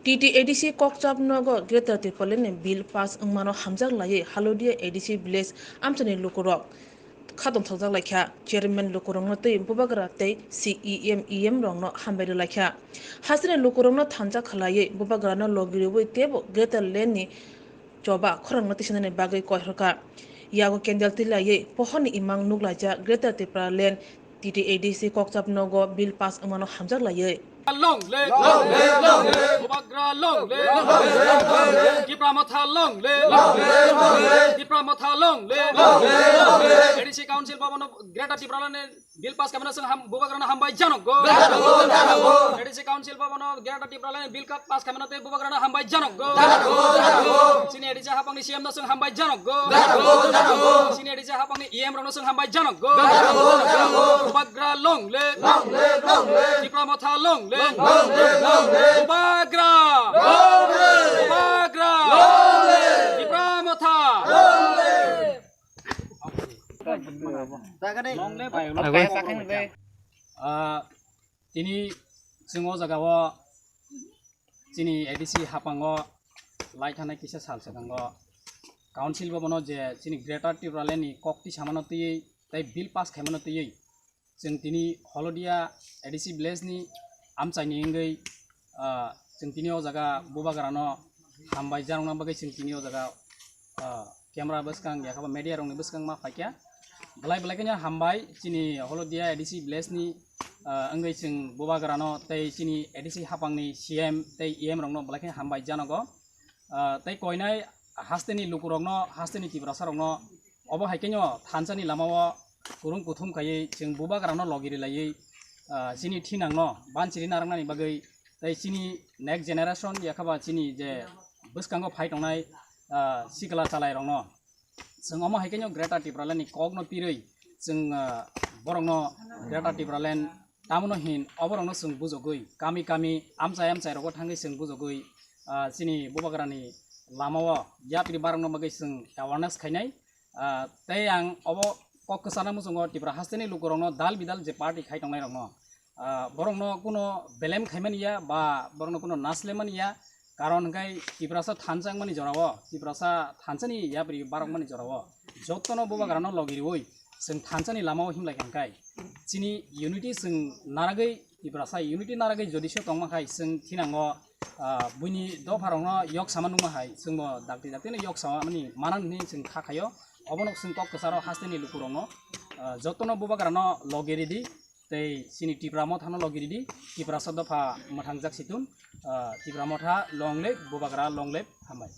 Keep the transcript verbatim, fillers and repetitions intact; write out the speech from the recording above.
T T A D C kokchap nogo Greater Tipraland ni bill pass wngmano hamjak laiwi Halodia A D C village amchaini lukurok khatong thokjak laikha. Chairman lukurokno tei bubagra tei C E M, E M rokno hambai rwlaikha. Hasteni lukurokno thansa khlaiwi bubagrano logi rwui teibo Greater Land ni choba khorangno tisanani bagwi koirokha. Yago candle twilaiwi pohorni imang nuklaijak Greater Tipraland T T A D C kokchap nogo bill pass wngmano hamjak laiwi. Long live! Long live! Long live! Bubagra long live! Long live! Long live! Tipra Motha long live! Long live! Long live! Tipra Motha long live! Long live! Long live! A D C Council Bhavan Greater Tipraland bill pass khaimano chwng ham, bubagrano hambai janokgo. A D C Council Bhavan Greater Tipraland bill ka pass khaimano tei bubagrano hambai janokgo. Chini A D C hapangni C M no chwng hambai janokgo. Chini A D C hapangni E M rokno chwng hambai janokgo. Bubagra long live! Long live! Long live! Tipra Motha long live! Long live! Long live! Bubagra! Long live! Bubagra! Long live! Tipra Motha! Long live! Long live! Ah, tini chwng o jaga o chini A D C hapango lai thanai kisa sal swkango Council Bhavan o je chini Greater Tipraland ni kok tisamano twiwi tei bill pass khaimano twiwi chwng tini Holodia A D C village ni amchaini wngwi, ah, chwng tini o jaga bubagrano hambai janokna bagwi chwng tini o jaga, ah, camera bwskang yakhaba media rokni bwskang ma phaikha. Belai belai kheno hambai chini Holodia A D C village ni, ah, wngwi chwng bubagrano tei chini A D C hapangni C M tei E M rokno belai kheno hambai janogo. Ah, tei koinai hasteni lukurokno, hasteni Tiprasa rokno obo hai kheno thansani lamao kwrwng kuthum khaiwi chwng bubagrano logi rwlaiwi, ah, chini thinangno banchiri narwknani bagwi tei chini next generation yakhaba chini je bwskango phai tongnai, ah, sikla chalairokno chwng omo hai kheno Greater Tipraland ni kokno pirwi chwng, ah, borokno Greater Tipraland tamono hin oborokno chwng bujogwi kami kami amchai amchai rogo thangwi chwng bujogwi, ah, chini bubagrani lamao yapri barokno bagwi chwng awareness khainai. Ah, tei ang obo kok kwchana muchungo Tipra hasteni lukurokno dal bidal je party khai tongnairokno, ah, borokno kuno belem khaimani ya ba borokno kuno naslemani ya, karon hwnkhe Tiprasa thansa wngmani jorao, Tiprasa thansani yapri barokmani jorao jotono bubagrano logi riui chwng thansani lamao himlai kha hwnkhe chini unity chwng naragwi, Tiprasa unity naragwi jodi se tongma khai chwng thinango, ah, buini dopharokno yok sama nukma hai chwngbo dakti dakti no yok sama mani manan hwnwi chwng kha khaio. Obono chwng kok kwcharo hasteni lukurokno, ah, jotono bubagrano logi ridi tei chini Tipra Mothano logi ridi, Tiprasa dopha mwthangjak situn, ah, Tipra Motha long live, bubagra long live, hambai.